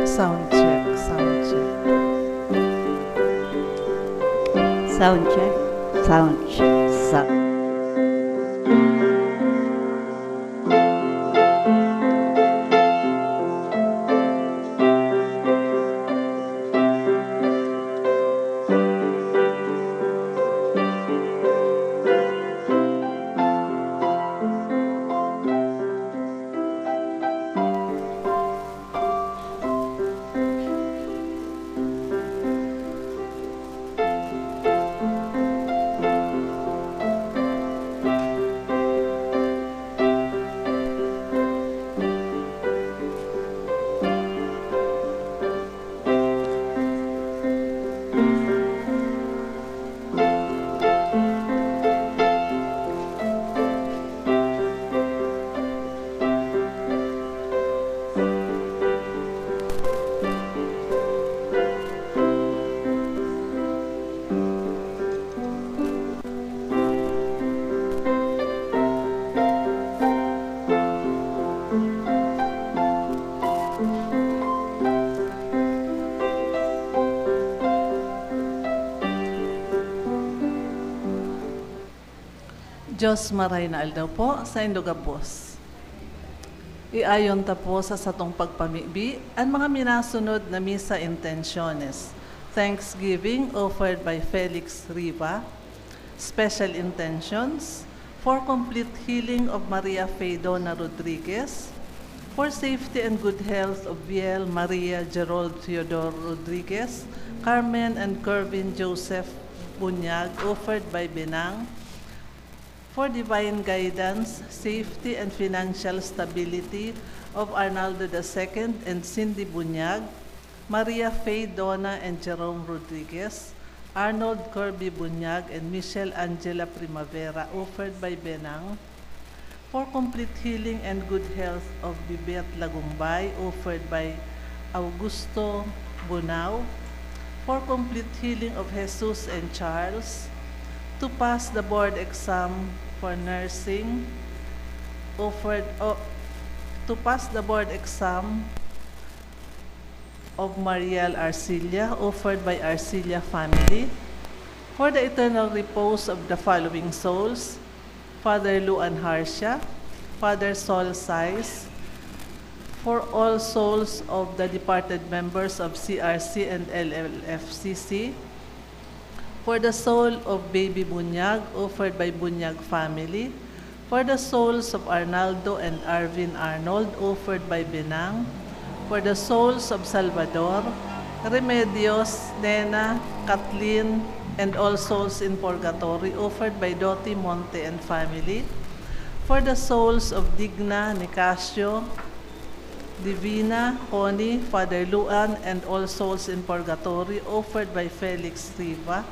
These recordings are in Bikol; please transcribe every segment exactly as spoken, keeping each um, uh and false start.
Sound check, sound check. Sound check. Sound check. Sound. Diyos maray na aldaw po, saindo gabos. Iayon ta po sa satong pagpamibi an mga minasunod na misa intenciones. Thanksgiving offered by Felix Riva. Special intentions for complete healing of Maria Faye Dona Rodriguez, for safety and good health of Viel Maria Gerald Theodore Rodriguez, Carmen and Kervin Joseph Bunyag, offered by Benang, for divine guidance, safety, and financial stability of Arnaldo the Second and Cindy Bunyag, Maria Faye Dona and Jerome Rodriguez, Arnold Kirby Bunyag, and Michelle Angela Primavera, offered by Benang, for complete healing and good health of Bibet Lagumbay, offered by Augusto Bunao, for complete healing of Jesus and Charles, to pass the board exam for nursing, offered, o, to pass the board exam of Mariel Arcilla, offered by Arcilla family, for the eternal repose of the following souls: Father Luan Harcia, Father Sol Sais, for all souls of the departed members of C R C and L L F C C, for the soul of Baby Bunyag, offered by Bunyag family, for the souls of Arnaldo and Arvin Arnold, offered by Benang, for the souls of Salvador, Remedios, Nena, Kathleen, and all souls in purgatory, offered by Doti Monte and family, for the souls of Digna, Nicasio, Divina, Connie, Father Luan, and all souls in purgatory, offered by Felix Riva,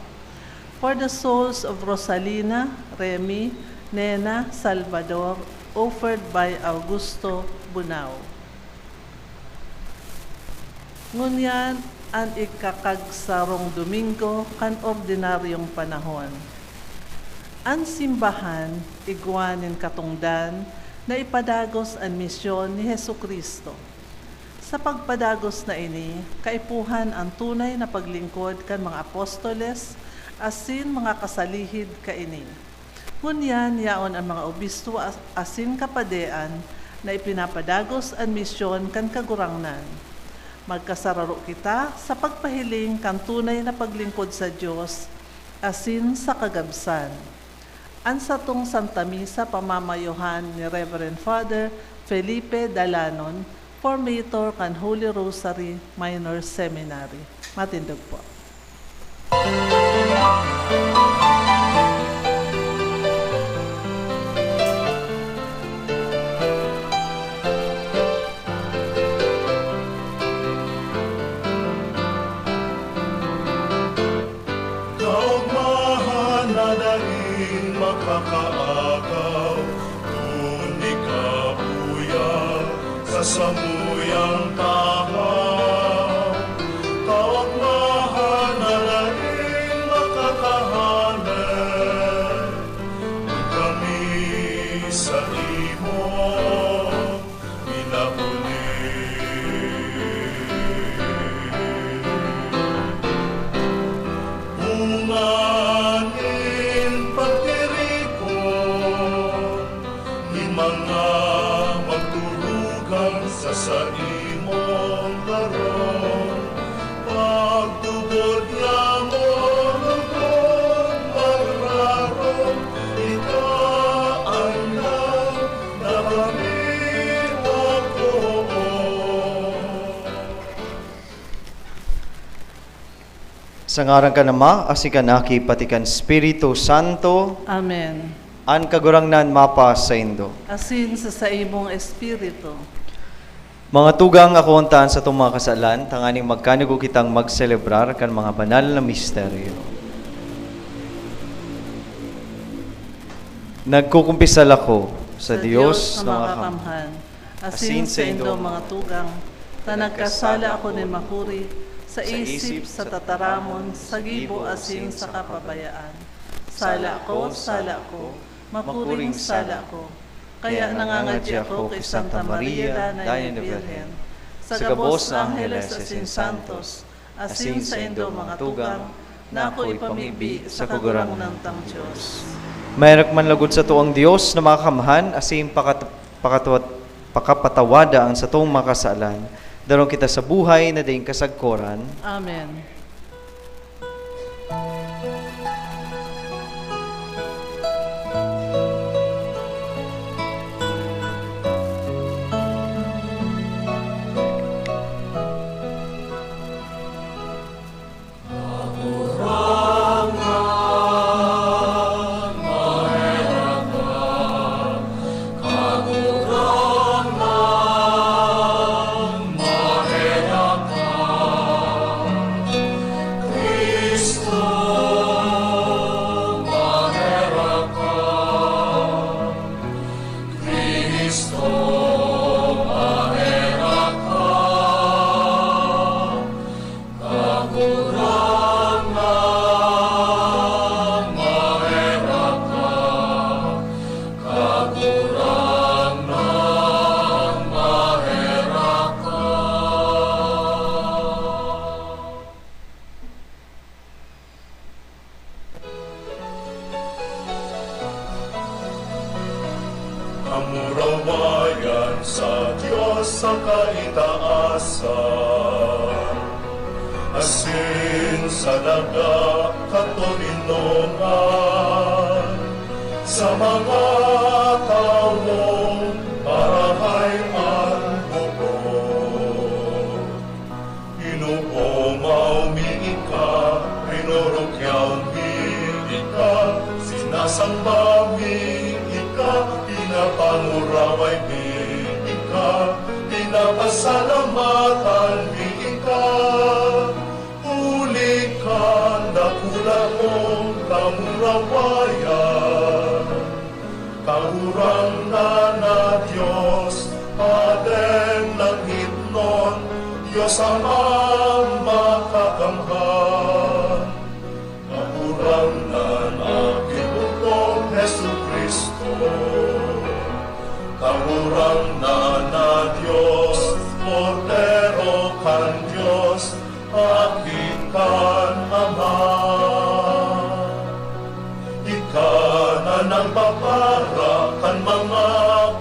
for the souls of Rosalina, Remy, Nena, Salvador, offered by Augusto Bunao. Ngunyan an ikakagsarong Domingo kan ordinaryong panahon. An simbahan igwa nin katongdan na ipadagos an misyon ni Jesu-Cristo. Sa pagpadagos na ini, kaipuhan an tunay na paglingkod kan mga apostoles asin mga kasalihid kaini. Ngunyan yaon an mga obispo as-, asin kapadean na ipinapadagos an misyon kan Kagurangnan. Magkasararo kita sa pagpahiling kan tunay na paglingkod sa Dios asin sa kagabsan. An satong Santa Misa pamamayohan ni Reverend Father Felipe Dalanon, formator kan Holy Rosary Minor Seminary. Matindog po. Kaogmahan na daing makakaagaw, kun di kabuya sa samuyang tahaw. Kaogmahan na daing makakahanan, kun kami sa imo minabuli. Sa imong harong, pagtubod niya mo lugod mararom, ika ang nagdakami ako. Sa ngaran kan Ama, asin kan Aki, pati kan Espiritu Santo. Amen. An Kagurangnan mapa saindo. Asin sa saimong espiritu. Mga tugang, akoon ta an satong mga kasalan, tanganing magkanugo kitang magselebrar kan mga banal na misteryo. Nagkukumpisal ako sa Sa Diyos Diyos na na makakamhan, makakamhan, asin asin sa saindo, mga tugang, ta nagkasala ako nin makuri, sa isip, sa tataramon, sa gibo, asin sa kapabayaan. Sala ko, sala ko, makuring sala ko. Kaya nangangadya ako ki Santa Maria, Dayan na Birhen, sa gabos na angheles asin santos, asin saindo, mga tugang, na ako ipamibi sa Kagurangnan tang Diyos. Maherak man lagod sato ang Diyos na makakamhan, asin pakat-, pakatawad, pakapatawada an satong mga kasalan. Daron kita sa buhay na daing kasagkoran. Amen. Kamurawayan sa Dios sa kaitaasan, asin sa daga katoninongan, sa mga tawong marahay an buot. Ginoo, maumi ika, rinorokyaw mi ika, sinasamba mi ika, pinapanguraway mi ika, pinapasalamatan mi ika, huli kan dakula mong kamurawayan. Kagurangnan na Dios, Padreng langitnon, Dios Amang makakamhan, Kagurangnan na Ginoo Jesu-Cristo, Kagurangnan na Dios, Kordero kan Dios, Aki kan Ama. Ika na nagpapara kan mga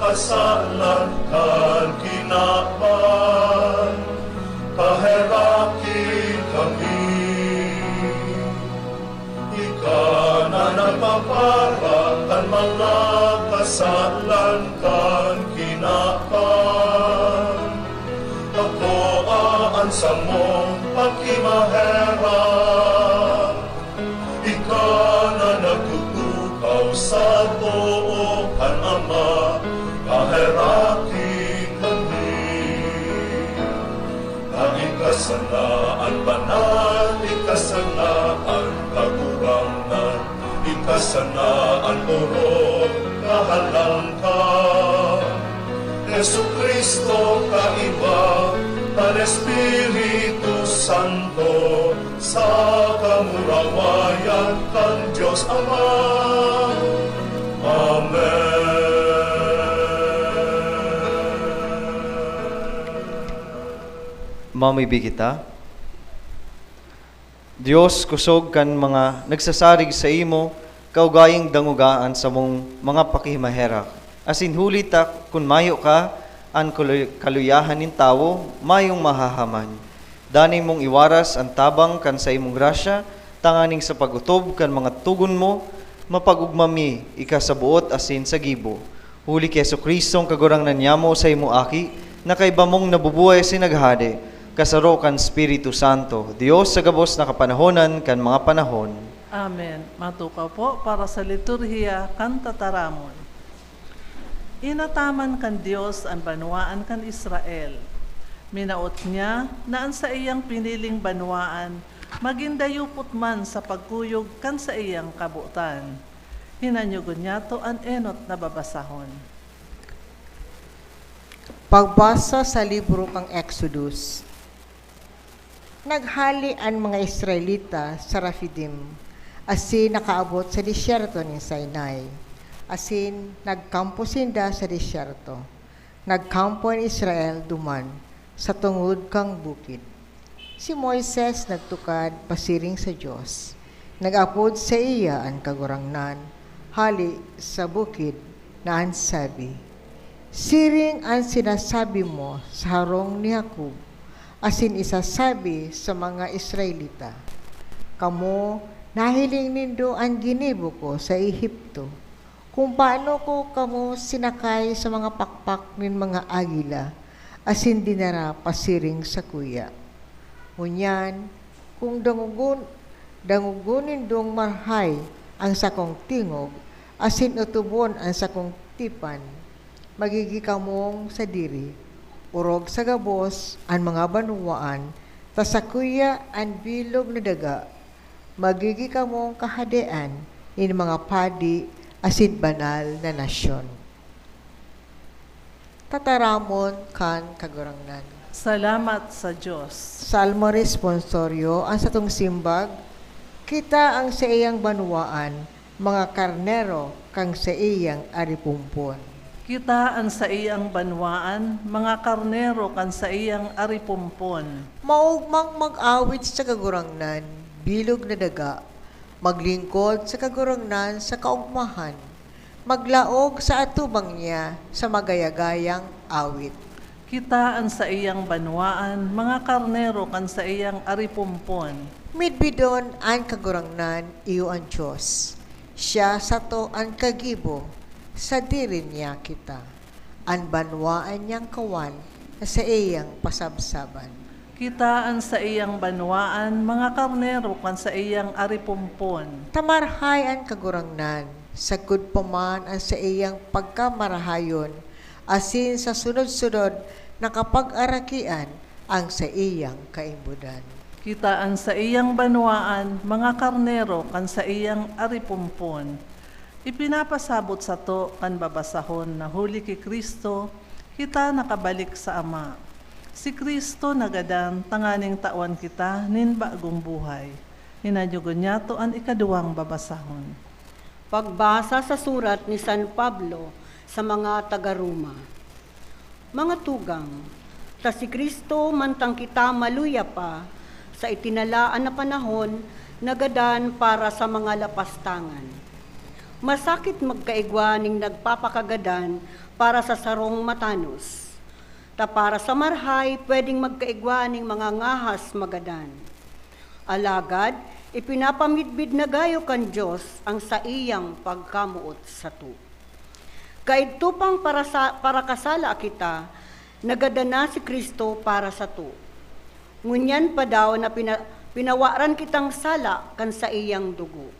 kasalan kan kinaban, paheraki kami. Ika na nagpapara kan mga kasalan kan kinaban, akoa an samong pakimaherak. Ika na nagtutukaw sa too kan Ama, paheraki kami. Na ika sana an banal, ika sana an Kagurangnan, ika sana an orog na halangkaw. Jesu-Cristo, kaiba kan Espiritu Santo, sa kamurawayan kan Dios Ama. Amen. Mamibi kita. Dios, kusog kan mga nagsasarig saimo, kaugayang dangoga an samong mga pakimaherak. Asin huli ta, kun mayo ka, An kaluy-, kaluyahan nin tawo mayong mahahaman. Danay mong iwaras an tabang kan saimong grasya, tanganing sa pag-otob kan mga togon mo, mapag-ogma mi ika sa boot asin sa gibo. Huli ki Jesu-Cristo an Kagurangnan nyamo, sa imo Aki, na kaiba mong nabubuhay asin naghahade, kasaro kan Espiritu Santo, Dios sa gabos na kapanahonan kan mga panahon. Amen. Matukaw po para sa liturhiya kan tataramon. Inataman kan Dios an banwaan kan Israel. Minaot niya na an saiyang piniling banwaan magin dayupot man sa pagkuyog kan saiyang kabotan. Hinanyogon niyato an enot na babasahon. Pagbasa sa libro kan Exodus. Naghale an mga Israelita sa Rafidim, asin nakaabot sa desyerto nin Sinai, asin nagkampo sinda sa desyerto. Nagkampo an Israel duman sa tungod kan bukid. Si Moises nagtukad pasiring sa Dios. Nag-apod saiya an Kagurangnan hale sa bukid na an sabi, "Siring an sinasabi mo sa harong ni Jacob, asin isasabi sa mga Israelita, 'Kamo, nahiling nindo an ginibo ko sa Egipto, kung paano ko kamo sinakay sa mga pakpak nin mga agila asin dinara pasiring sakuya.' Ngunyan, kung dangogon, dangogon nindong marahay an sakong tingog asin otobon an sakong tipan, magigi kamong sadiri, orog sa gabos an mga banwaan, ta sakuya an bilog na daga. Magigi kamong kahadean nin mga padi asin banal na nasyon." Tataramon kan Kagurangnan. Salamat sa Dios. Salmo Responsorio, an satong simbag, "Kita an saiyang banwaan, mga karnero kan saiyang aripompon." Kita an saiyang banwaan, mga karnero kan saiyang aripompon. Maogmang mag-awit sa Kagurangnan, bilog na daga. Maglingkod sa Kagurangnan sa kaogmahan. Maglaog sa atubang niya sa magayagayang awit. Kita an saiyang banwaan, mga karnero kan saiyang aripompon. Midbidon an Kagurangnan, iyo an Dios. Siya sato an kagibo, sadiri niya kita. An banwaan niyang kawan na saiyang pasabsaban. Kita an saiyang banwaan, mga karnero kan saiyang aripompon. Ta marahay an Kagurangnan, sagkod pa man an saiyang pagkamarahayon, asin sa sunod-sunod na kapagarakian an saiyang kaimbodan. Kita an saiyang banwaan, mga karnero kan saiyang aripompon. Ipinapasabot sato kan babasahon na huli ki Cristo, kita nakabalik sa Ama. Si Cristo nagadan tanganing tawan kita nin bagong buhay. Hinanyogon niyato an ikaduwang babasahon. Pagbasa sa surat ni San Pablo sa mga taga Roma. Mga tugang, ta si Cristo, mantang kita maluya pa, sa itinalaan na panahon, nagadan para sa mga lapastangan. Masakit magkaigwa nin nagpapakagadan para sa sarong matanos. Ta para sa marahay, pwedeng magkaigwa nin mga ngahas magadan. Alagad, ipinapamidbid na gayo kan Dios ang saiyang pagkamoot sato. Kaidto pang parasa-, parakasala kita, nagadan na si Cristo para sato. Ngunyan pa daw na pina-, pinawaran kitang sala kan saiyang dugo.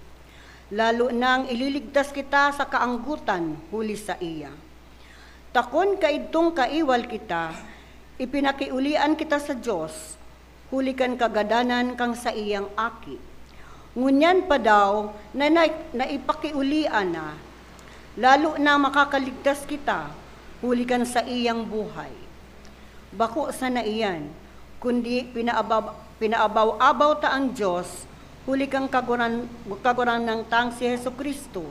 Lalo nang ililigtas kita sa kaanggotan huli saiya. Ta kun kaidtong kaiwal kita, ipinakiolian kita sa Dios, huli kan kagadanan kan saiyang Aki. Ngunyan pa daw na, na naipakiolian na, lalo na makakaligtas kita huli kan saiyang buhay. Bako sana iyan, kundi pinaabaw-, pinaabaw-abaw ta an Dios huli kan Kaguran-, Kagurangnan tang si Jesu-Cristo,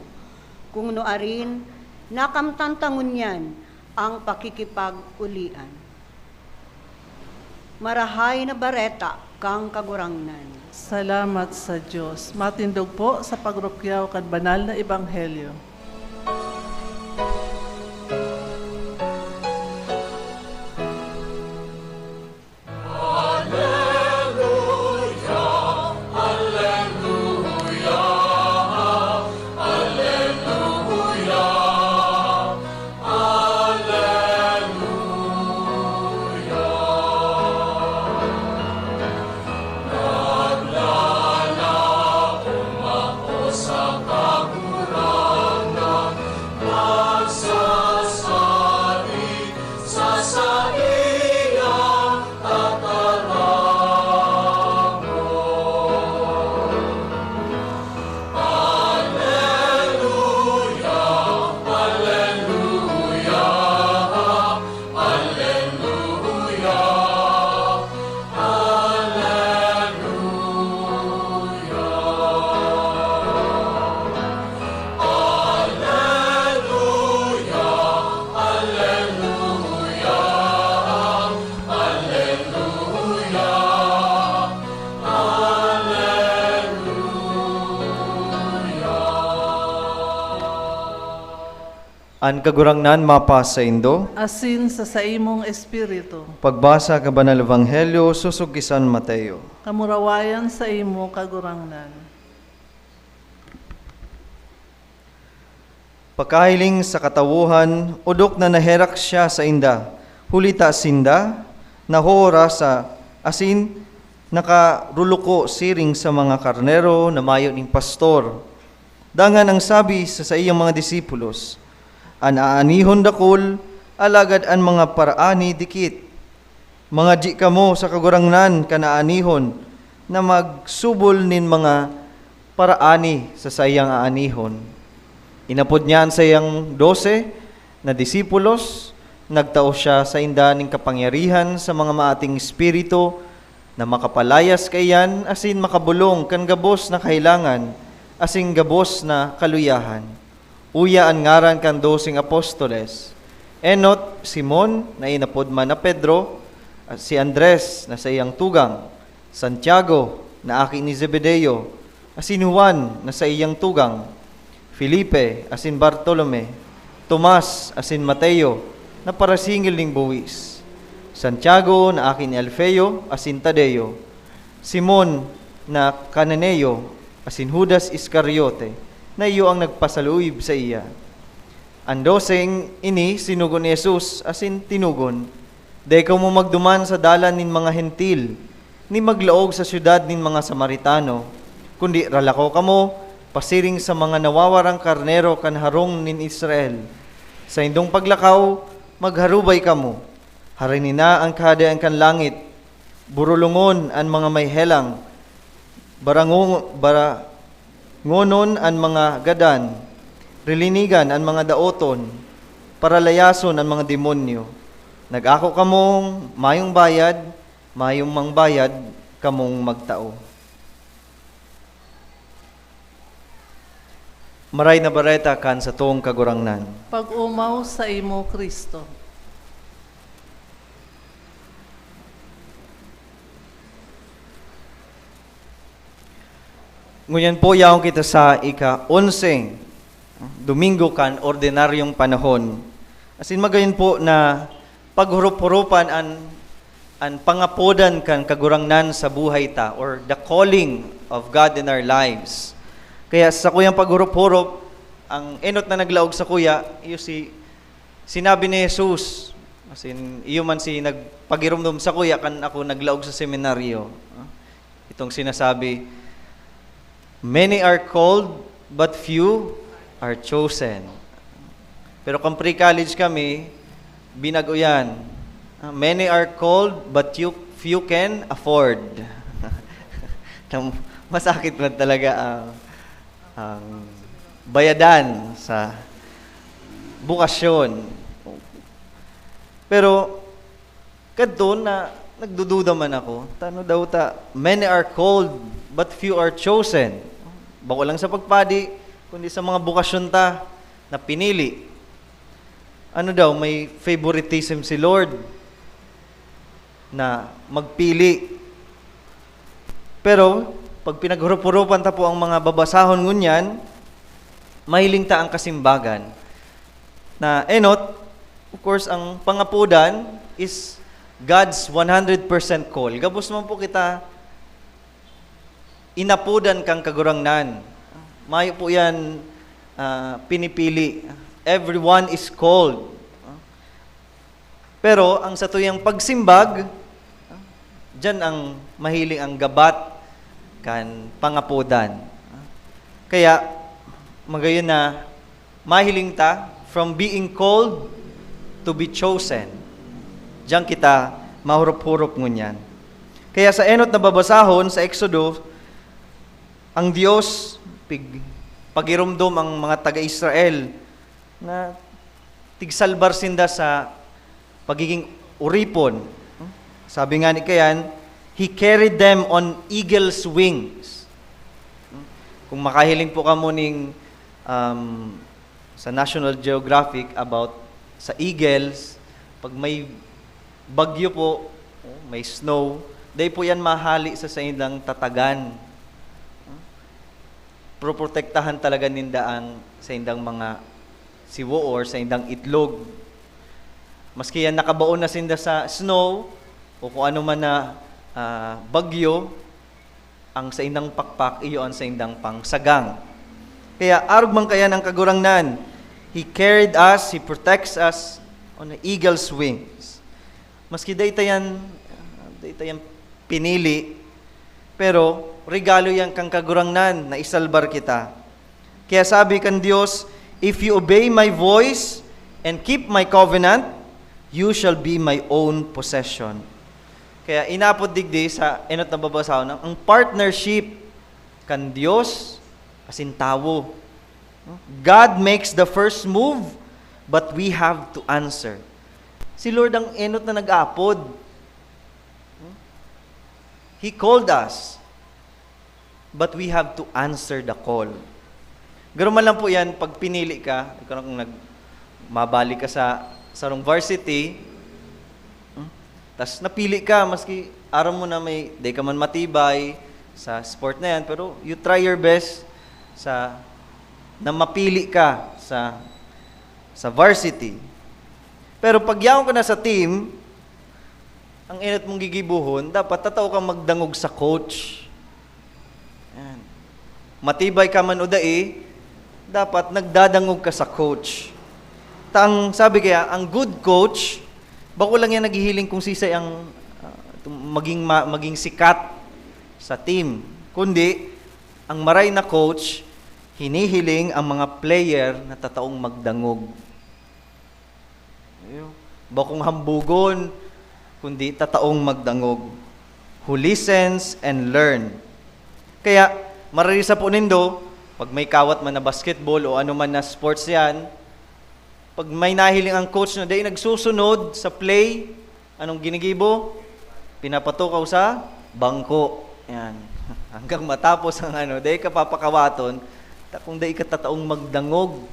kung nuarin, nakamtan ta ngunyan ang pakikipag-olian. Marahay na Bareta kan Kagurangnan. Salamat sa Dios. Matindog po sa pagrukyaw kan banal na ebanghelyo. An Kagurangnan mapasaindo. Asin sa saimong espiritu. Pagbasa kan Banal Ebanghelyo sosog ki San Mateo. Kamurawayan saimo, Kagurangnan. Pakahiling sa katawohan, odok na naherak siya sainda, huli ta sinda nahorasa asin nakaruluko siring sa mga karnero na mayo nin pastor. Dangan ang sabi sa saiyang mga disipulos, "An aanihon dakul, alagad an mga paraani dikit. Mangadyi kamo sa Kagurangnan kan aanihon na magsubol nin mga paraani sa saiyang aanihon." Inapod niya an saiyang dose na disipulos, nagtao siya sainda nin kapangyarihan sa mga maating espiritu, na makapalayas kaiyan asin makabolong kan gabos na kahelangan asin gabos na kaluyahan. Uya an ngaran kan doseng apostoles: Enot, Simon, na inapod man na Pedro, si Andres, na saiyang tugang, Santiago, na aki ni Zebedeo, asin Juan, na saiyang tugang, Felipe asin Bartolome, Tomas asin Mateo, na parasingil nin buwis, Santiago, na aki ni Alfeo asin Tadeo, Simon na Cananeo, asin Judas Iscariote, na iyo ang nagpasaluib saiya. An doseng ini sinugo ni Jesus asin tinugon, "Dai kamo magduman sa dalan nin mga Hentil, ni maglaog sa syudad nin mga Samaritano, kundi ralakaw kamo pasiring sa mga nawawarang karnero kan harong nin Israel. Saindong paglakaw, magharubay kamo. Harani na an Kahadean kan langit. Borolongon an mga may helang, barango-, barangonon an mga gadan, rilinigan an mga daoton, paralayason an mga demonyo. Nag-ako kamong mayong bayad, mayong mangbayad kamong magtao." Maray na Bareta kan satong Kagurangnan. Pag-omaw saimo, Cristo. Ngunyan po, yaon kita sa ika-onseng Domingo kan ordinaryong panahon. Asin magayon po na paghurop-huropan an, an pangapodan kan Kagurangnan sa buhay ta, or the calling of God in our lives. Kaya sa kuyang paghurop-hurop, ang enot na naglaog sa kuya, iyo si, sinabi ni Jesus, asin iyo man si nagpagiromdom sa kuya kan ako naglaog sa seminaryo. Itong sinasabi, "Many are called, but few are chosen." Pero kung pre-college kami, binago yan. Ah, "Many are called, but you, few can afford." Tam-, masakit man talaga ang, ang bayadan sa bukasyon. Pero, kadto na nagdududa man ako, tano daw ta, "Many are called, but few are chosen." Bako lang sa pagpadi, kundi sa mga bukasyon ta na pinili. Ano daw, may favoritism si Lord na magpili. Pero, pag pinaghurup-hurupan ta po ang mga babasahon ngunyan, mahiling ta ang kasimbagan na enot, of course, ang pangapodan is God's one hundred percent call. Gabos man po kita inapodan kan Kagurangnan. Mayo po yan, ah, pinipili. Everyone is called. Pero ang satuyang pagsimbag, diyan ang mahiling ang gabat kan pangapodan. Kaya, magayon na mahiling ta, from being called to be chosen. Diyan kita mahurop-hurop ngunyan. Kaya sa enot na babasahon sa Exodo, ang Dios pig-, pagiromdom ang mga taga-Israel na tigsalbar sinda sa pagiging uripon. Sabi nga ni kayan, "He carried them on eagle's wings." Kung makahiling po kamo ning, um, sa National Geographic about sa eagles, pag may bagyo po, may snow, dai po yan mahali sa saindang tatagan. Proprotektahan talaga ninda ang saindang mga siwoor, saindang itlog. Maski yan nakabaon na sinda sa snow o kung ano man na, ah, bagyo, ang saindang pakpak, iyo an saindang pangsagang. Kaya arog man kaiyan ang Kagurangnan, He carried us, He protects us on the eagle's wings. Maski dai ta yan, dai ta yan pinili, pero regalo yan kan Kagurangnan na isalbar kita. Kaya sabi kan Dios, "If you obey my voice and keep my covenant, you shall be my own possession." Kaya inapod digdi sa enot na babasahon, ang, ang partnership kan Dios asin tawo. God makes the first move, but we have to answer. Si Lord ang enot na nag-apod. He called us, but we have to answer the call. Garo man lang po yan, pag pinili ka, ikaw na kung nag-, mabalik ka sa sarong varsity, hmm? Tas napili ka, maski aram mo na may, di ka man matibay sa sport na yan, pero you try your best sa, na mapili ka sa, sa varsity. Pero pag yaon ka na sa team, ang enot mong gigibohon, dapat tatao kang magdangog sa coach. Yan. Matibay ka man o dai, dapat nagdadangog ka sa coach. Ta ang sabi kaya, ang good coach, bako lang yan naghihiling kung sisay ang, ah, maging ma-, maging sikat sa team. Kundi, ang maray na coach, hinihiling ang mga player na tataong magdangog. Ayun. Bakong hambugon, kundi tataong magdangog. Who listens and learn. Kaya, mararisa po nindo, pag may kawat man na basketball o ano man na sports yan, pag may nahiling ang coach na dai nagsusunod sa play, anong ginigibo? Pinapatukaw sa bangko. Yan. Hanggang matapos ang ano, dai ka papakawaton, ta kung dai ka tataong magdangog.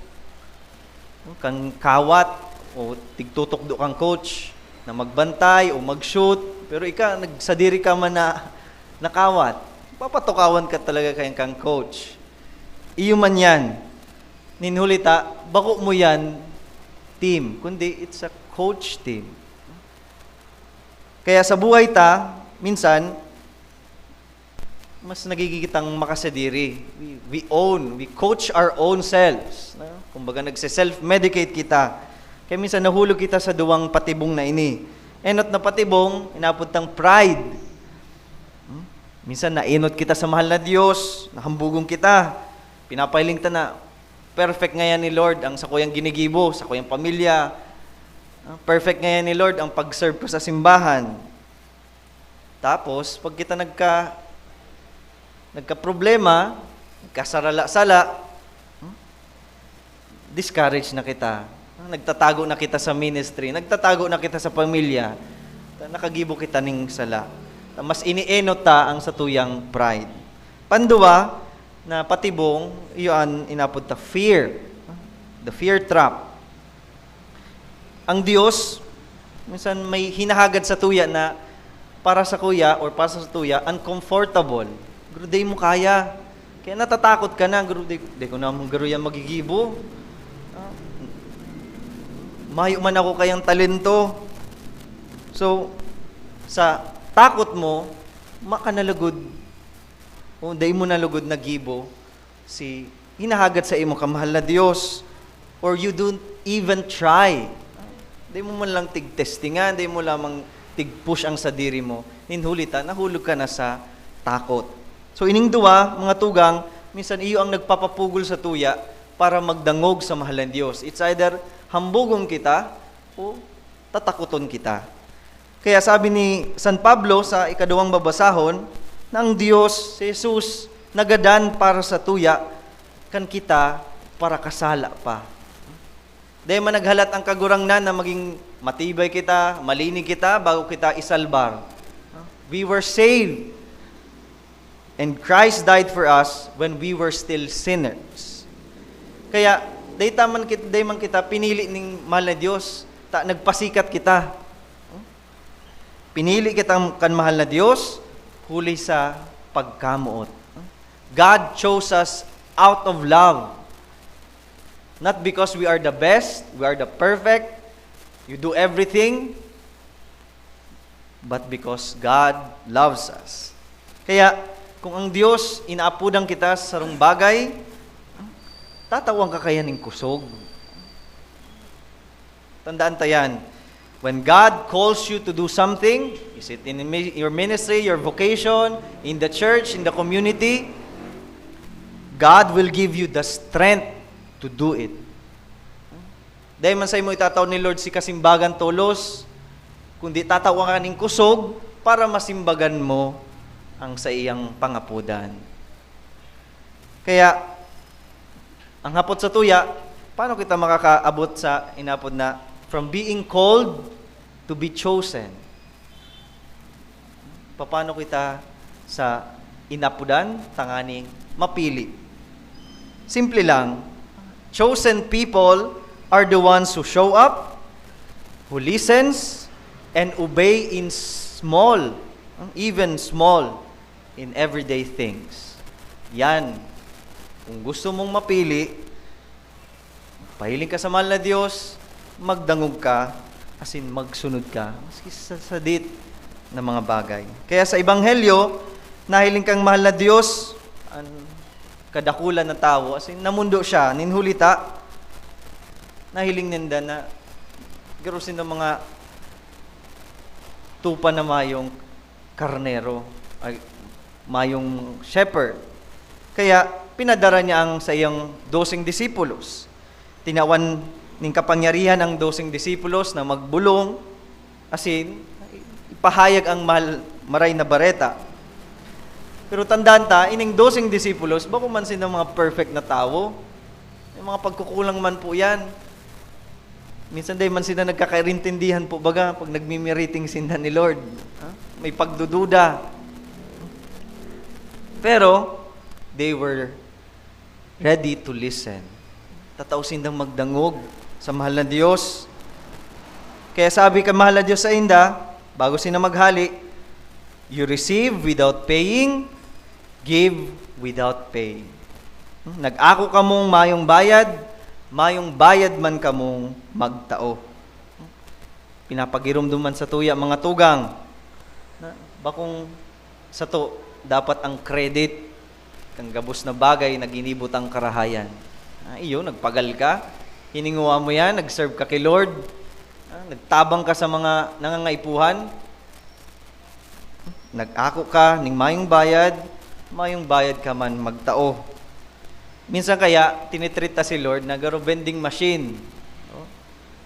Kan kawat o tigtutukdo kang coach na magbantay o mag-shoot, pero ika, nagsadiri ka man na nakawat, papatukawan ka talaga kaya kang coach. Iyo man yan. Nin huli ta, bako mo yan team, kundi it's a coach team. Kaya sa buhay ta, minsan, mas nagiging kitang makasadiri. We, we own, we coach our own selves. No? Kumbaga, nagse-self-medicate kita. Kaya minsan, nahulog kita sa duwang patibong na ini. Enot na patibong, inapod tang pride. Hmm? Minsan, naenot kita sa mahal na Diyos, nahambugon kita. Pinapahiling ta na, perfect ngayan ni Lord ang sakuyang ginigibo, sakuyang pamilya. Ah, perfect ngayan ni Lord ang pag-serve ko sa simbahan. Tapos, pag kita nagka-, nagkaproblema, nagkasarala-sala, hmm, discourage na kita. Nagtatago na kita sa ministry, nagtatago na kita sa pamilya. Nakagibo kita ning sala. Mas inienot ta ang satuyang pride. Panduwa na patibong, iyo an inapod ta fear. The fear trap. Ang Dios, minsan may hinahagad sa tuya na para sa kuya or para sa tuya, uncomfortable. Garo, dai mo kaya. Kaya natatakot ka na, garo, dai, dai ko naman garo yan magigibo. Ah, mayo man ako kayang talento. So, sa takot mo, makanalagod. O, dai mo nalugod na gibo si hinahagad sa imo kamahal na Dios, or you don't even try. Di mo man lang tigtestingan, di mo lamang tig-push ang sadiri mo. Nin huli ta, nahulog ka na sa takot. So, ining duwa, mga tugang, minsan iyo ang nagpapapugol sa tuya para magdangog sa mahal na Dios. It's either hambugon kita o tatakoton kita. Kaya sabi ni San Pablo sa ikaduwang babasahon, na ang Dios, si Jesus, nagadan para sa tuya, kan kita parakasala pa. Dai man naghalat ang Kagurangnan na maging matibay kita, malinig kita, bago kita isalbar. We were saved. And Christ died for us when we were still sinners. Kaya, dai ta man kit-, dai man kita pinili ning mahal na Dios, ta nagpasikat kita. Pinili kita kan mahal na Dios, huli sa pagkamoot. God chose us out of love. Not because we are the best, we are the perfect, you do everything, but because God loves us. Kaya, kung ang Diyos inaapodan kita sa sarong bagay, tatawan ka kaya ning kusog? Tandaan ta yan. When God calls you to do something, is it in mi-, your ministry, your vocation, in the church, in the community, God will give you the strength to do it. Dai man saimo itatao ni Lord si kasimbagan tolos, kundi tatawan ka ning kusog para masimbagan mo ang saiyang pangapodan. Kaya, ang hapot sa tuya, paano kita makakaabot sa inapod na from being called to be chosen? Paano kita sa inapodan tanganing mapili? Simple lang, chosen people are the ones who show up, who listens, and obey in small, even small, in everyday things. Yan. Kung gusto mong mapili, pahiling ka sa mahal na Diyos, magdangog ka, asin magsunod ka, maski sa sadit na mga bagay. Kaya sa Ebanghelyo, nahiling kang mahal na Diyos, an kadakulan na tawo, asin namundo siya, nin hulita, nahiling ninda na garo sinda mga tupa na mayong karnero, ay, mayong shepherd. Kaya pinadara niya ang saiyang doseng disipulos. Tinawan nin kapangyarihan ang doseng disipulos na magbolong, asin ipahayag ang mal-, maray na bareta. Pero tandaan ta, ining doseng disipulos, bako man sinda mga perfect na tawo. May mga pagkukulang man po yan. Minsan dai man sinda nagkakairintindihan po, baga, pag nagmi-meeting sinda ni Lord. Ha? May pagdududa. Pero, they were ready to listen. Tatao sindang magdangog sa mahal na Diyos. Kaya sabi kan mahal na Diyos sainda, bago sinda maghale, "You receive without paying, give without paying." Hmm, nag-ako kamong mayong bayad, mayong bayad man kamong magtao. Pinapagiromdom man satuya, mga tugang, na bakong sato dapat ang credit kan gabos na bagay na ginibo tang karahayan. Ah, iyo, nagpagal ka, hiningowa mo yan, nag-serve ka ki Lord, ah, nagtabang ka sa mga nangangaipuhan, nag-ako ka ning mayong bayad, mayong bayad ka man magtao. Minsan kaya, tinitreat ta si Lord na garo vending machine. No?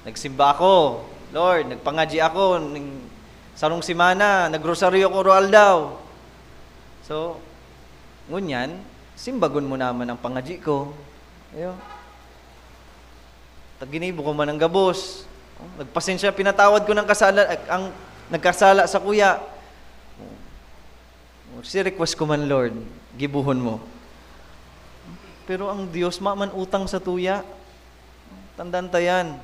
Nagsimba ako, Lord, nagpangadyi ako, ning sarong semana, nagrosaryo ako aroaldaw. So, ngunyan, simbagon mo naman ang pangadyi ko. Ayo. Taginibo ko man ang gabos. Oh, nagpasensya, pinatawad ko ng kasala, ang nagkasala sa kuya. Oh, si request ko man, Lord, gibuhon mo. Pero ang Diyos, maman utang sa tuya. Tandaan ta yan.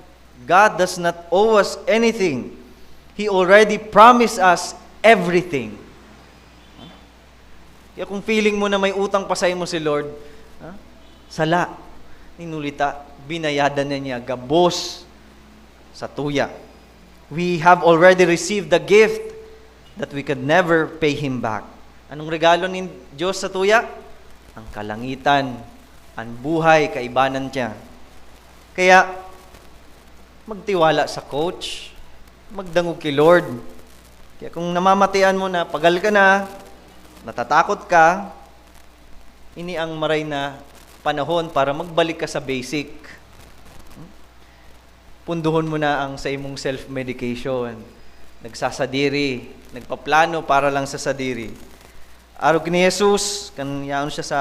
God does not owe us anything. He already promised us everything. Kaya kung feeling mo na may utang pa saimo si Lord, ha? Sala. Inulita, binayadan na niya gabos sa tuya. We have already received the gift that we could never pay Him back. Anong regalo nin Diyos sa tuya? Ang kalangitan, ang buhay, kaibanan niya. Kaya, magtiwala sa coach, magdangog ki Lord. Kaya kung namamatian mo na pagal ka na, natatakot ka, ini ang maray na panahon para magbalik ka sa basic. Punduhon mo na ang sa imong self-medication. Nagsasadiri, nagpaplano para lang sa sadiri. Arog ni Jesus, kan yaon siya sa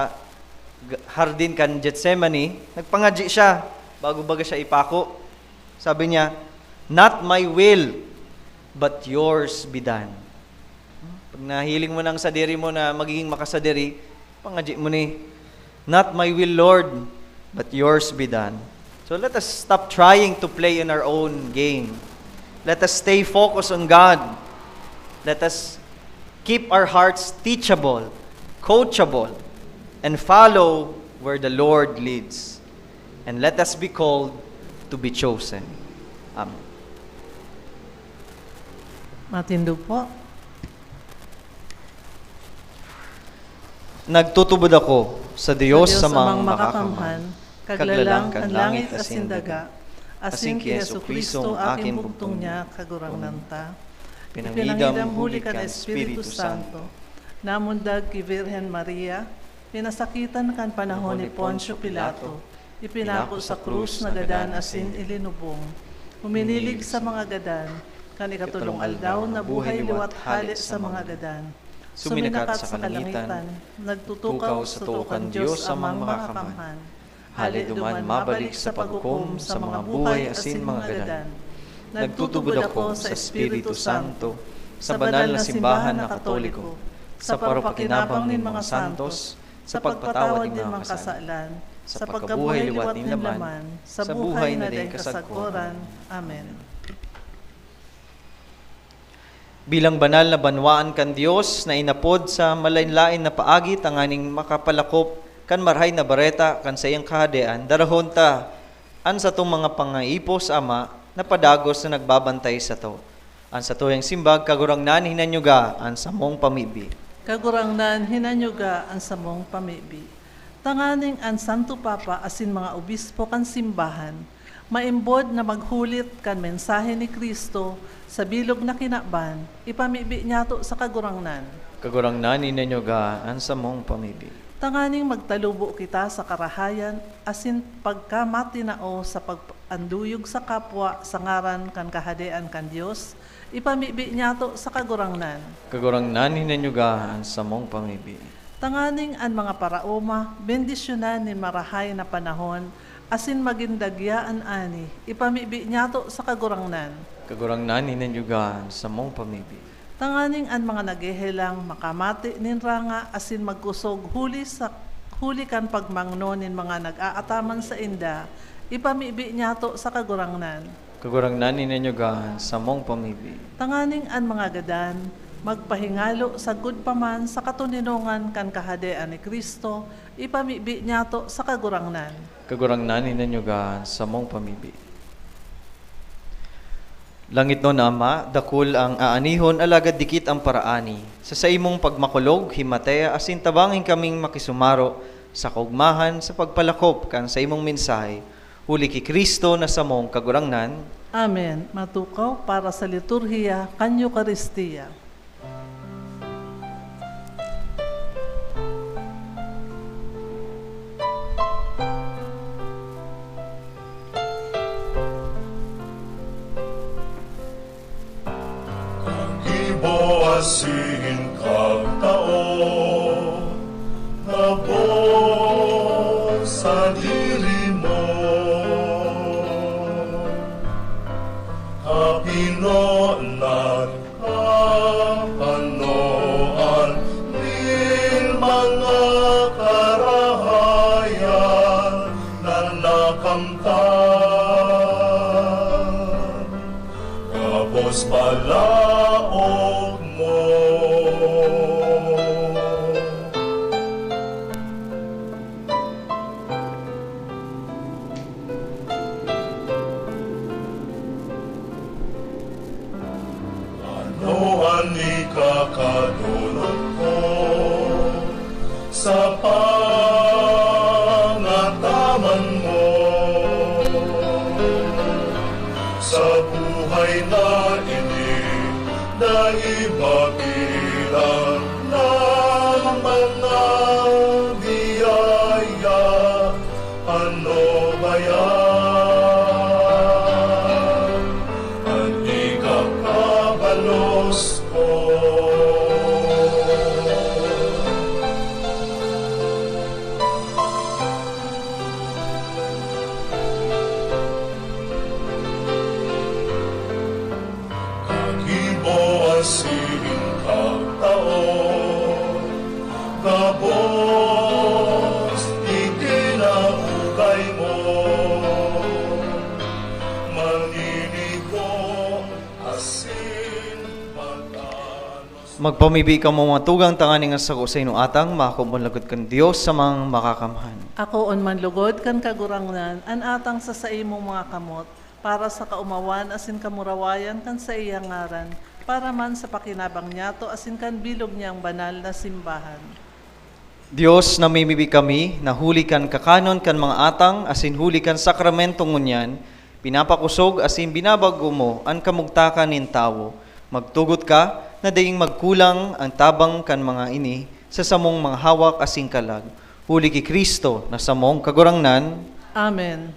g-, hardin kan Gethsemane, nagpangadyi siya bago baga siya ipako. Sabi niya, "Not my will, but yours be done." Pag nahiling mo ng sadiri mo na magiging makasadiri, pangadyi mo ni, "Not my will, Lord, but yours be done." So let us stop trying to play in our own game. Let us stay focused on God. Let us keep our hearts teachable, coachable, and follow where the Lord leads. and let us be called to be chosen. Amen. Matindog po. Nagtutubod ako sa Diyos sa Diyos mga amang makakamhan, makakamhan, kaglalang kan langit asin daga, asin ki Jesu-Cristo, aking bugtong niya, Kagurangnan ta. Pinangidam huli kan Espiritu Santo, namundag ki Virgen Maria, pinasakitan kan panahon ni Poncio Pilato, ipinako sa krus, nagadan asin ilinubong. Huminilig sa mga gadan, kan ikatulong aldaw nabuhay liwat hale sa mga gadan. Suminakat sa kalangitan, nagtutukaw sa too kan Diyos amang makakamhan. Hale duman mabalik sa paghukom sa mga buhay asin mga gadan. Nagtutubod ako sa Espiritu Santo, sa banal na simbahan na Katoliko, sa paropakinabang nin mga santos, sa pagpatawad nin mga kasalan, sa pagkabuhay liwat nin laman, sa buhay na daing kasagkoran. Amen. Bilang banal na banwaan kan Dios na inapod sa malaen-laen na paagi tanganing makapalakop kan Marahay na Bareta kan saiyang Kahadean, darahon ta an satong mga pangaipos, Ama, na padagos na nagbabantay sato. An satuyang simbag, Kagurangnan, hinanyuga an samong pamibi. Kagurangnan, hinanyuga an samong pamibi. Tanganing an Santo Papa asin mga obispo kan simbahan maimbod na maghulit kan mensahe ni Cristo sa bilog na kinaban, ipamibi niyato sa Kagurangnan. Kagurangnan, hinanyuga an samong pamibi. Tanganing magtalubo kita sa karahayan asin pagkamatinao sa pag-anduyog sa kapwa sa ngaran kan Kahadean kan Dios, ipamibi niyato sa Kagurangnan. Kagurangnan, hinanyuga an samong pamibi. Tanganing an mga paraoma bendisyonan nin marahay na panahon asin magin dagya an ani, ipamibi niyato sa Kagurangnan. Kagurangnan, hinanyuga an samong pamibi. Tanganing an mga naghehelang makamate nin ranga asin magkusog huli sa, huli kan pagmangno nin mga nag-aataman sainda, ipamibi niyato sa Kagurangnan. Kagurangnan, hinanyuga an samong pamibi. Tanganing an mga gadan magpahingalo sagkod pa man sa katoninongan kan Kahadean ni Cristo, ipamibi niyato sa Kagurangnan. Kagurangnan, hinanyuga an samong pamibi. Langitnon na Ama, dakul ang aanihon, alagad dikit an paraani. Sa saimong pagmakulog, himatea asin tabangi kaming makisumaro sa kaogmahan sa pagpalakop kan saimong mensahe, huli ki Cristo na samong Kagurangnan. Amen. Matukaw para sa liturhiya kan Eukaristia. Kagibo asin kagtao, gabos sadiri mo. Kapinonan, kapanoan nin mga karahayan na nakamtan, gabos balaog mo. Ano an ikakadolot ko sa pangataman mo? Sa buhay na ini, dai mabilang na mga biyaya. Ano ba yan? An ikakabalos ko. Kagibo asin kagtao, gabos Magpamibi kamo, mga tugang, tanganing an sako sainong atang makompon lagad kan Dios sa mga makakamhan. Akoon man lugod kan Kagurangnan an atang sa saimong mga kamot, para sa kaomawan asin kamurawayan kan saiyang ngaran, para man sa pakinabang niyato asin kan bilog niyang banal na simbahan. Dios, namimibi kami na huli kan kakanon kan mga atang asin huli kan sakramento ngunyan, pinapakosog asin binabago mo an kamugtakan nin tawo. Magtugot ka na daing magkulang an tabang kan mga ini sa samong mga hawak asin kalag. Huli ki Cristo na samong Kagurangnan. Amen.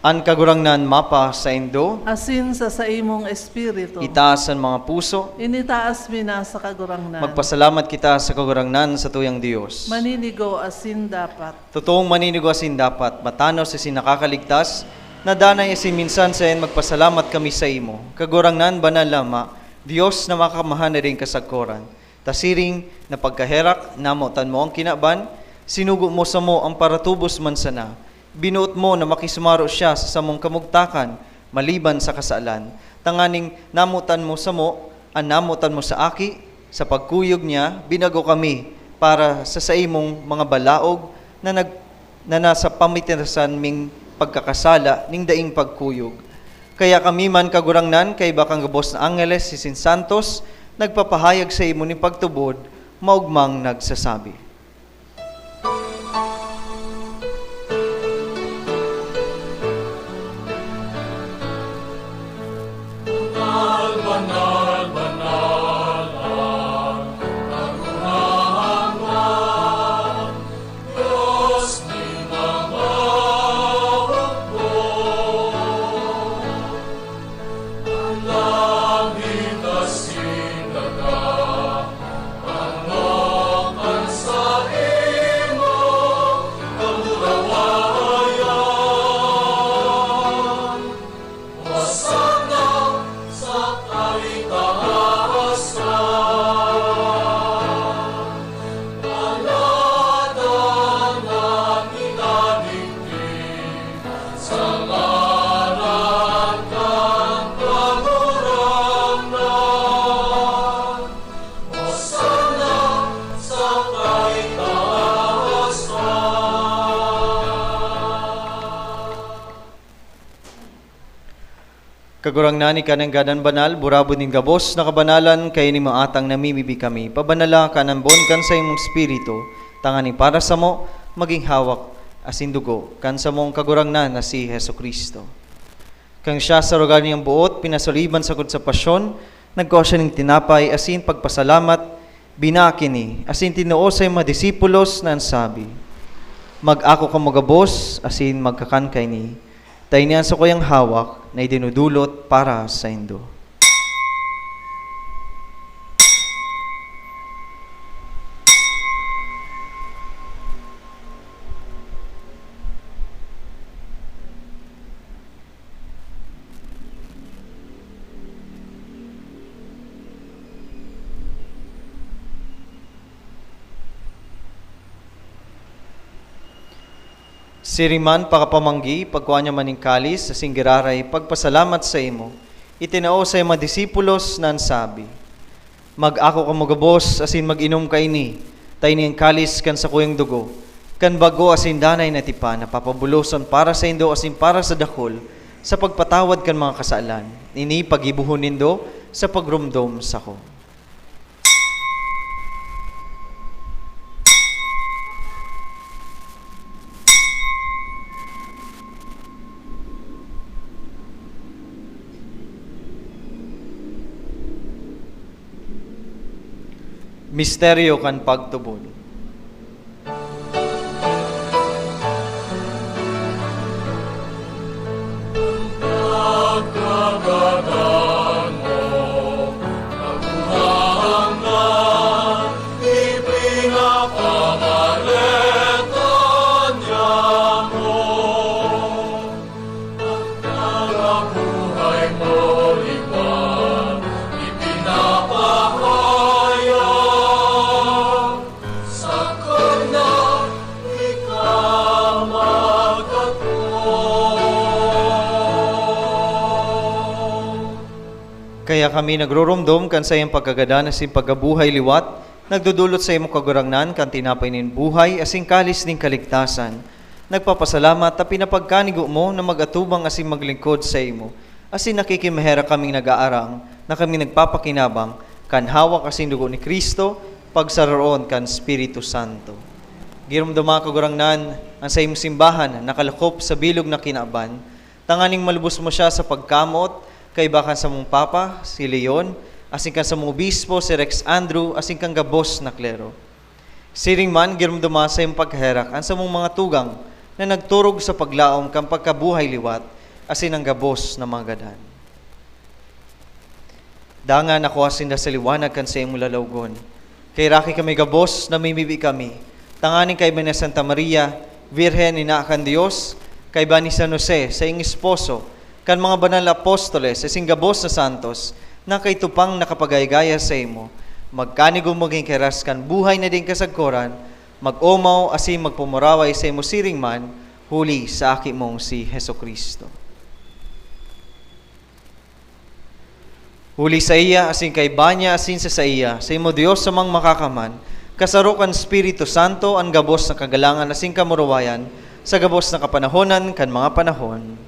An Kagurangnan mapasaindo. Asin sa saimong espiritu. Itaas an mga puso. Initaas mi na sa Kagurangnan. Magpasalamat kita sa Kagurangnan, satuyang Dios. Maninigo asin dapat. Totoong maninigo asin dapat, matanos asin nakakaligtas, na danay asin minsan saen magpasalamat kami saimo, Kagurangnan, Banal na Ama, Dios na makakamhan na nin kasagkoran. Ta siring na pagkaherak, namotan mo an kinaban, sinugo mo samo an paratubos man sana. Binoot mo na makisumaro siya sa samong kamugtakan, maliban sa kasalan, tanganing namotan mo samo an namotan mo sa Aki. Sa pagkuyog niya, binago kami para sa saimong mga balaog na nag-, na nasa pamitasan ming pagkakasala ning daing pagkuyog. Kaya kami man, Kagurangnan, kaiba kan gabos na angheles asin santos, nagpapahayag saimo nin pagtubod, maogmang nagsasabi. Kagurangnan, ika na an gadan banal, burabod nin gabos na kabanalan, kaya nin mga atang namimibi kami. Pabanala kan ambon kan saimong Espiritu, tanganing para samo, magin hawak asin dugo kan samong Kagurangnan na si Jesu-Cristo. Kan siya sa rogal niyang boot, pinasoliban sagkod sa pasyon, nagkua siya nin tinapay asin pagpasalamat, binaki ini, asin tinao sa mga disipulos na an sabi, "Mag-ako kamo gabos asin magkakan kaini, ta ini an sakuyang hawak na idinudulot para saindo." Siring man, pakapamanggi, pagkua niya man nin kalis, asin giraray pagpasalamat saimo, itinao sa mga disipulos na an sabi, "Mag-ako kamo gabos asin mag-inom kaini, ta ini an kalis kan sakuyang dugo, kan bago asin danay na tipan, na papabuloson para saindo asin para sa dakul, sa pagpatawad kan mga kasalan. Ini paggibohon nindo sa pagromdom sako." Misteryo kan pagtubod. Kami nagroromdom kan saiyang pagkagadan asin pagkabuhay liwat, nagdodolot saimo, Kagurangnan, kan tinapay nin buhay asin kalis nin kaligtasan. Nagpapasalamat ta pinapagkanigo mo na mag-atubang asin maglingkod saimo, asin nakikimaherak kaming nag-aarang na kami nagpapakinabang kan hawak asin dugo ni Cristo, pagsararoon kan Espiritu Santo. Giromdoma, Kagurangnan, an saimong simbahan na nakalakop sa bilog na kinaban, tanganing malubos mo siya sa pagkamoot, kaiba kan samong Papa, si Leon, asin kan samong Obispo, si Rex Andrew, asin kan gabos na klero. Siring man, giromdoma sa iyong pagherak an samong mga tugang na nagturog sa paglaom kan pagkabuhay liwat, asin an gabos na mga gadan. Dangan ako sinda sa liwanag kan saimong lalawgon. Kaheraki kami gabos, namimibi kami, tanganing kaiba ni Santa Maria, Birhen, Ina kan Dios, kaiba ni San Jose, saiyang esposo, kan mga banal na apostoles, asin gabos na santos, na kaito pang nakapagayagaya saimo, magkanigo magin kahiras kan buhay na daing kasagkoran, mag-omaw asin magpumuraway saimo siring man, huli sa Aki mong si Jesu-Cristo. Huli saiya, asin kaiba niya, asin sa saiya, saimo Dios Amang Makakamhan, kasaro kan Espiritu Santo, an gabos na kagalangan asin kamurawayan, sa gabos na kapanahonan kan mga panahon.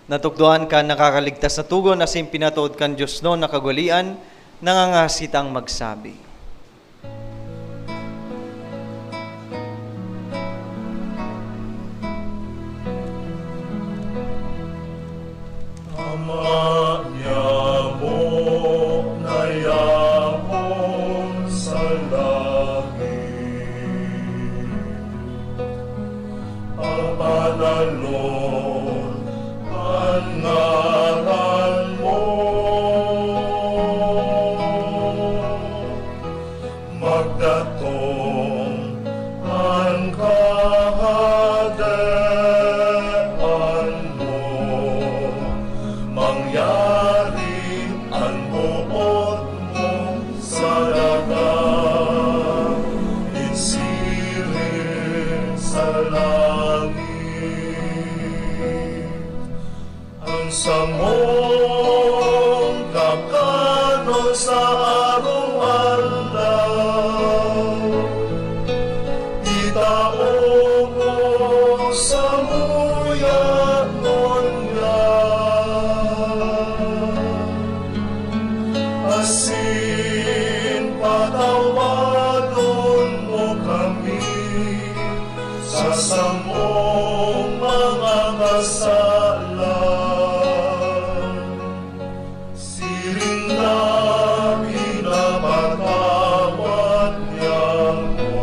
Natukdoan kan nakakaligtas na togon asin pinatood kan diosnon na kagwalian, nangangasi tang magsabi. Ama niamo na yaon sa langit, pabanalon an ngaran mo. Magdatong an kahadean mo, mangyari an boot mo sa daga, nin siring sa langit. An samong kakanon sa araw-araw, itao mo samuya ngunyan, asin patawadon mo kami sa samong mga kasalan, siring na pinapatawad niamo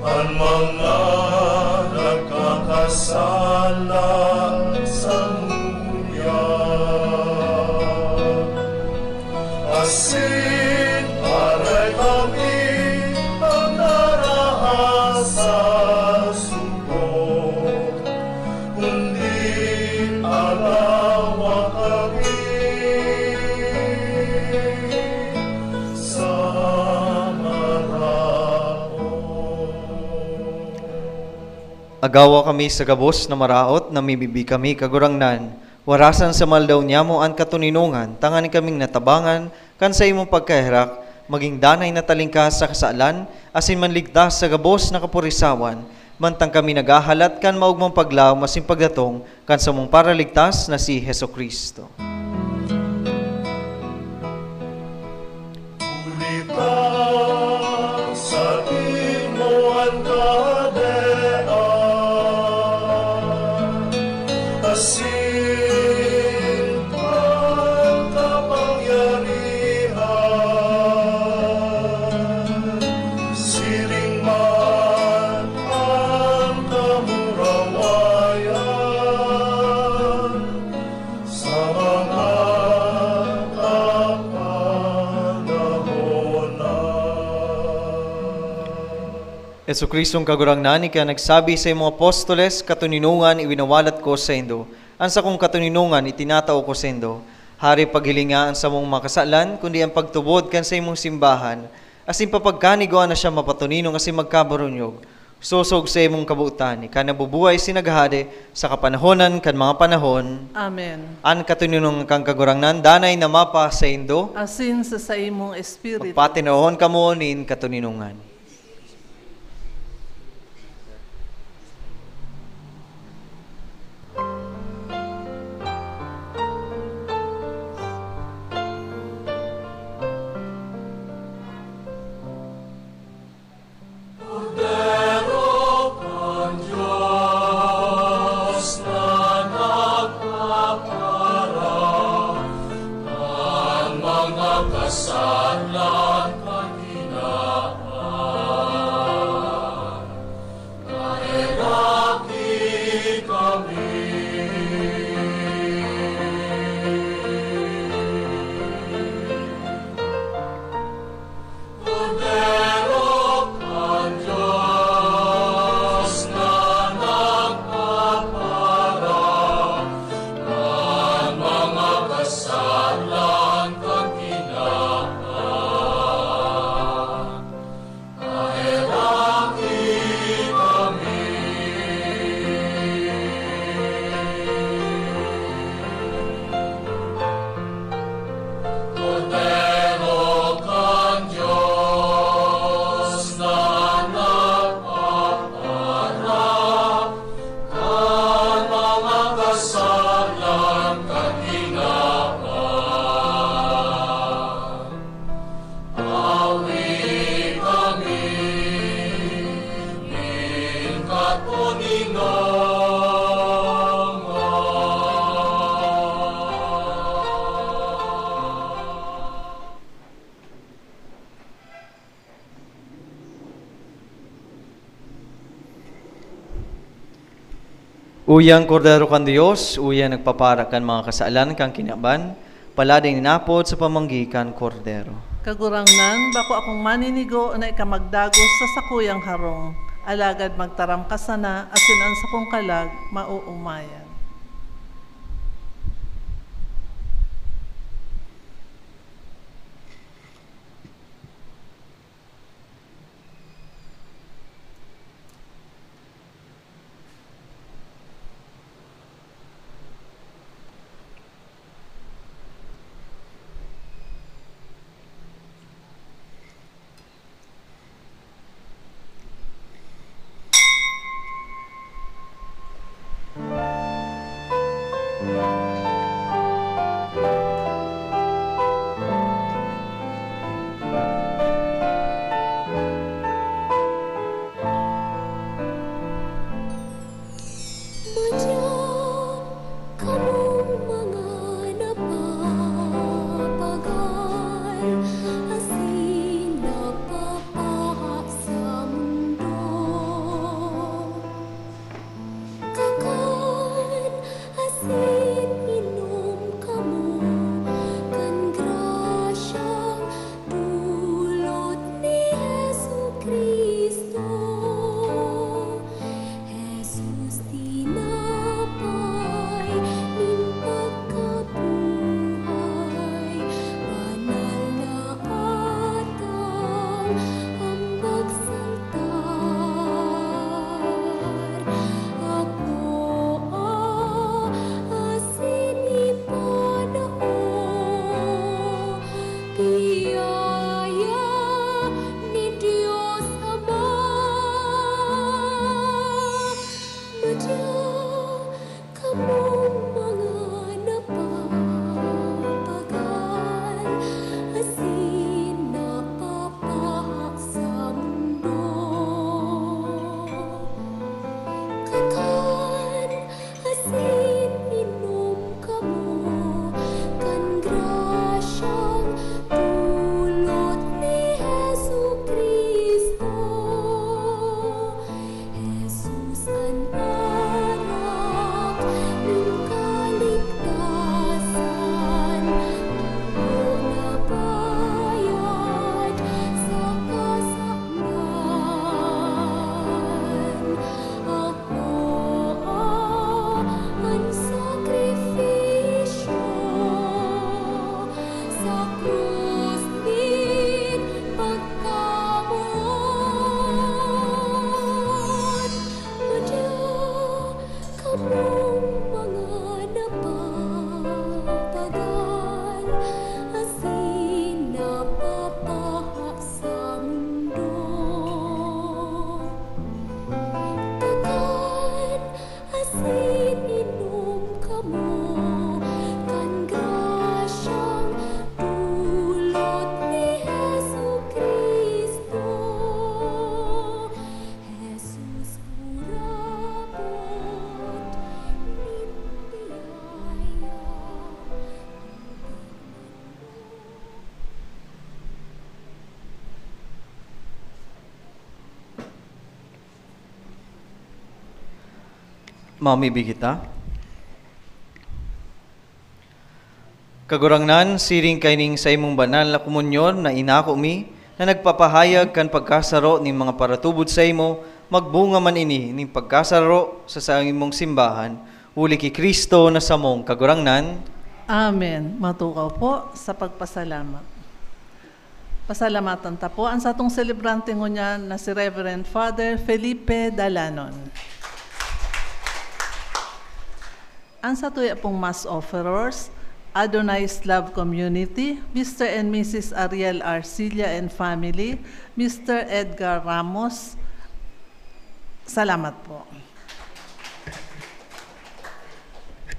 an mga nagkakasala samuya. Asin aray kami pagdaraha sa sugod, kundi agawa kami sa maraot. Agawa kami sa gabos na maraot, namimibi kami, Kagurangnan, warasan sa mga aldaw niamo an katoninongan, tanganing kaming natabangan kan saimong pagkaherak, magin danay na talingkas sa kasalan, asin manligtas sa gabos na kapurisawan, mantang kami naghahalat kan maogmang paglaom asin pagdatong kan samong Paraligtas na si Jesu-Cristo. Huli ta saimo an kahadean, asin an kapangyarihan, Jesu-Cristong Kagurangnan, ika nagsabi sa imong apostoles, "Katoninongan iwinawalat ko saindo, an sakong katoninongan itinatao ko saindo." Hari, paghilinga an samong mga kasalan, kundi an pagtubod kan sa imong simbahan, asin papagkanigoan na siya mapatoninong asin magkabarunyog, sosog sa imong kabotan, ika nabubuhay asin naghahade sa kapanahonan kan mga panahon. Amen. An katoninongan kan Kagurangnan danay na mapasaindo. Asin sa saimong espiritu. Magpatinohon kamo nin katoninongan. Kordero kan Dios na nagpapaharap kan mga kasalan kan hinahan, maheraki kami. Kordero kan Dios na nagpapaharap kan mga kasalan kan hinahan, maheraki kami. Kordero kan Dios na nagpapaharap kan mga kasalan kan hinahan, awi kami nin katoninongan. Uya an Kordero kan Dios, uya an nagpapaharap kan mga kasalan kan kinaban, palading inapod sa pamanggi kan Kordero. Kagurangnan, bako akong maninigo na ika magdagos sa sakuyang harong, alagad magtaram ka sana, asin an sakong kalag maoomayan. Mamibi kita. Kagurangnan, siring kaining saimong banal na komunyon na inako mi, na nagpapahayag kan pagkasaro nin mga paratubod saimo, magbunga man ini nin pagkasaro sa saimong simbahan, huli ki Cristo na samong Kagurangnan. Amen. Matukaw po sa pagpasalamat. Pasalamatan ta po an satong selebrante ngunyan na si Reverend Father Felipe Dalanon. An satuya pong mass offerers, Adonai's Love Community, Mister and Missus Ariel Arcilla and family, Mister Edgar Ramos. Salamat po.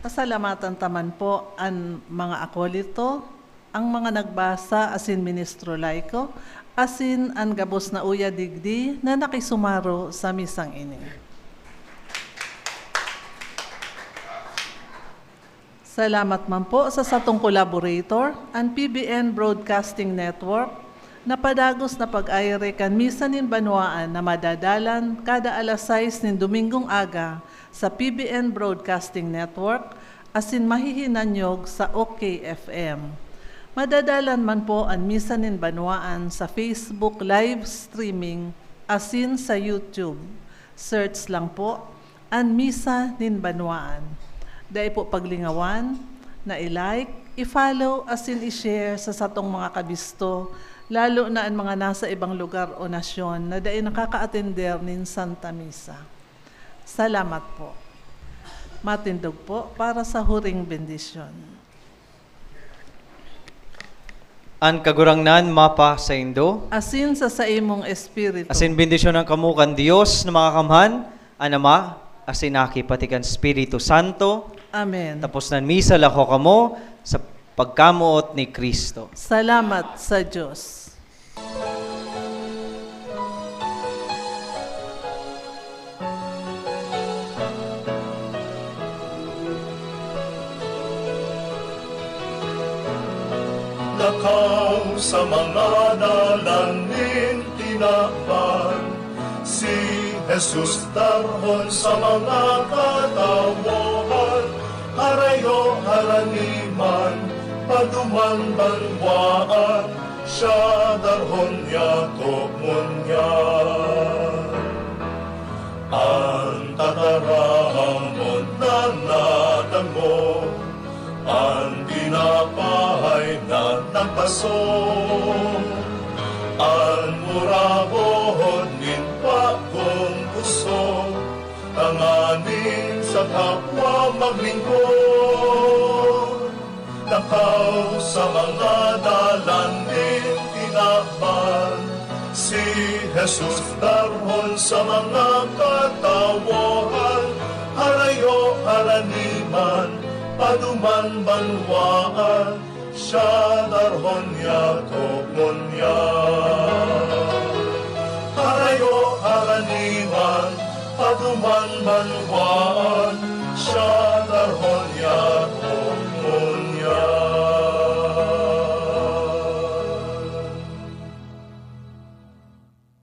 Pasalamatan ta man po an mga akolito, ang mga nagbasa asin ministro laiko, asin an gabos na uya digdi na nakisumaro sa misang ini. Salamat man po sa satong collaborator, an P B N Broadcasting Network, na padagos na pag-aire kan Misa nin Banwaan na madadalan kada alas sais nin Domingong aga sa P B N Broadcasting Network asin mahihinanyog sa OK F M. Madadalan man po an Misa nin Banwaan sa Facebook live streaming asin sa YouTube. Search lang po, an Misa nin Banwaan. Dai po paglingawan na i-like, i-follow asin i-share sa satong mga kabisto, lalo na an mga nasa ibang lugar o nasyon na dai nakakaatender nin Santa Misa. Salamat po. Matindog po para sa huring bendisyon. An Kagurangnan mapa saindo. Asin sa saimong espiritu. Asin bendisyonan kamo kan Dios na Makakamhan, an Ama, asin Aki, pati kan Espiritu Santo. Amen. Tapos nan misa, lakaw kamo sa pagkamoot ni Cristo. Salamat sa Dios. Lakaw sa mga dalan nin tinaban, si Jesus darhon sa mga katawohan, harayo harani man, paduman banwaan, siya darhon yato ngunyan. An tataramon na nadangog, an pinapahay na nagpaso, an murahon nin bagong puso, tanganing sa kapwa maglingkod. Lakaw sa mga dalan nin tinaban, si Jesus darhon sa mga katawohan, harayo harani man, paduman banwaan, siya darhon yato ngunyan. Harayo harani man, paduman banwaan, siya darhon yato